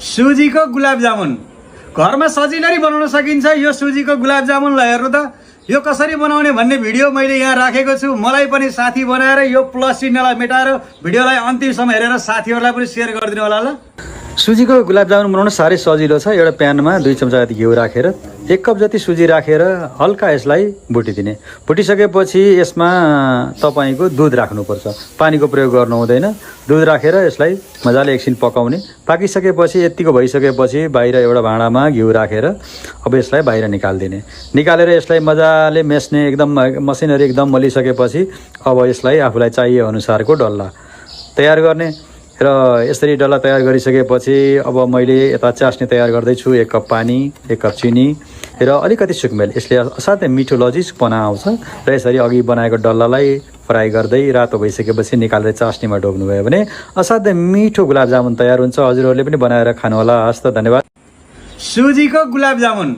सुजीको गुलाब जामुन घरमा सजिलै बनाउन सकिन्छ। यो सुजीको गुलाब जामुनलाई हेर्नु त, यो कसरी बनाउने भन्ने भिडियो मैले यहाँ राखेको छु। मलाई पनि साथी बनाएर यो प्लस चिन्हलाई मेटाएर भिडियोलाई अन्तिमसम्म हेरेर साथीहरूलाई पनि सेयर गरिदिनु होला ल। सुजीको गुलाब जामुन बनाउन साह्रै सजिलो छ। एउटा प्यानमा 2 चम्चा जति घिउ राखेर 1 कप जति सुजी राखेर हल्का यसलाई भुटिदिने। भुटिसकेपछि यसमा तपाईको दुध राख्नुपर्छ, पानीको प्रयोग गर्नु हुँदैन। दुध राखेर यसलाई मजाले एकछिन पकाउने। पाकिसकेपछि यतिको भइसकेपछि बाहिर एउटा भाँडामा घिउ राखेर अब यसलाई बाहिर निकाल्दिने। निकालेर यसलाई मजाले मेस्ने, एकदम मसिनरी एकदम मलिसकेपछि अब यसलाई आफूलाई चाहिए अनुसारको डल्ला तयार गर्ने। र यसरी डल्ला तयार गरिसकेपछि अब मैले यता चास्नी तयार गर्दैछु। 1 कप पानी, 1 कप चिनी र अलिकति सुकमेल। यसले असाध्यै मिठो लजिसपना आउँछ। र यसरी अघि बनाएको डल्लालाई फ्राई गर्दै रातो भइसकेपछि निकालेर चास्नीमा ढोक्नुभयो भने असाध्यै मिठो गुलाब जामुन तयार हुन्छ। हजुरहरूले पनि बनाएर खानुहोला। हस् त, धन्यवाद। सुजीको गुलाब जामुन।